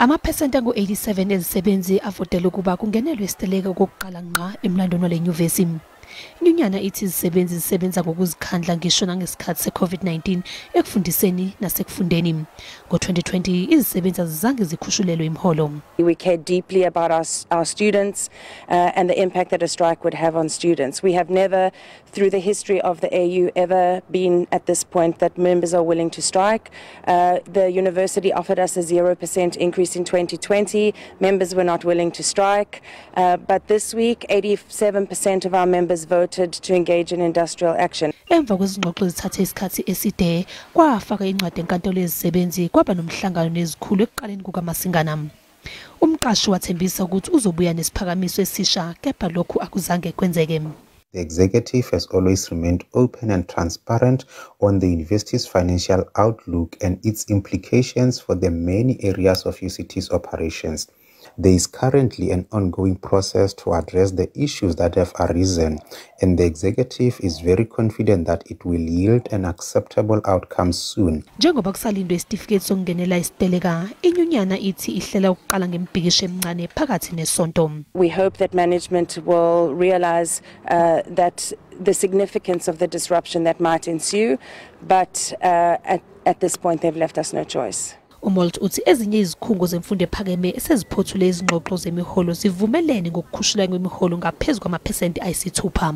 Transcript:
Amaphesenti angu-87 ezisebenzi avotele ukuba kungenelwe isiteleka okokuqala ngqa emlandweni wale nyuvesi. Inyunyana ithi izisebenzi zisebenza ngokuzikhandla ngisho nangesikhathi se-COVID-19 ekufundiseni nasekufundeni. Ngo-2020 izisebenzi azizange zikhushulelwe imiholo. We care deeply about our students and the impact that a strike would have on students. We have never, through the history of the AU, ever been at this point that members are willing to strike. The university offered us a 0% increase in 2020. Members were not willing to strike. But this week, 87% of our members voted to engage in industrial action. Emva kwezingxoxo ezithathe isikhathi eside, kwafaka incwadi enkantolo yezisebenzi, kwaba nomhlangano nezikhulu ekuqaleni kukaMasingana. Umqashi wathembisa ukuthi uzobuya nesiphakamiso esisha, kepha lokhu akuzange kwenzeke. The executive has always remained open and transparent on the university's financial outlook and its implications for the many areas of UCT's operations. There is currently an ongoing process to address the issues that have arisen, and the executive is very confident that it will yield an acceptable outcome soon. Njengoba kusalindwe isitifiketi sokungenela isiteleka, inyunyana ithi ihlela ukuqala ngemibhikisho emincane phakathi nesonto. We hope that management will realize that the significance of the disruption that might ensue, but at this point they've left us no choice. UMoult uthi ezinye izikhungo zemfundo ephakeme eseziphothule izingxoxo zemiholo zivumelene ngokukhushulwa kwemiholo ngaphezu kwamaphesenti 6.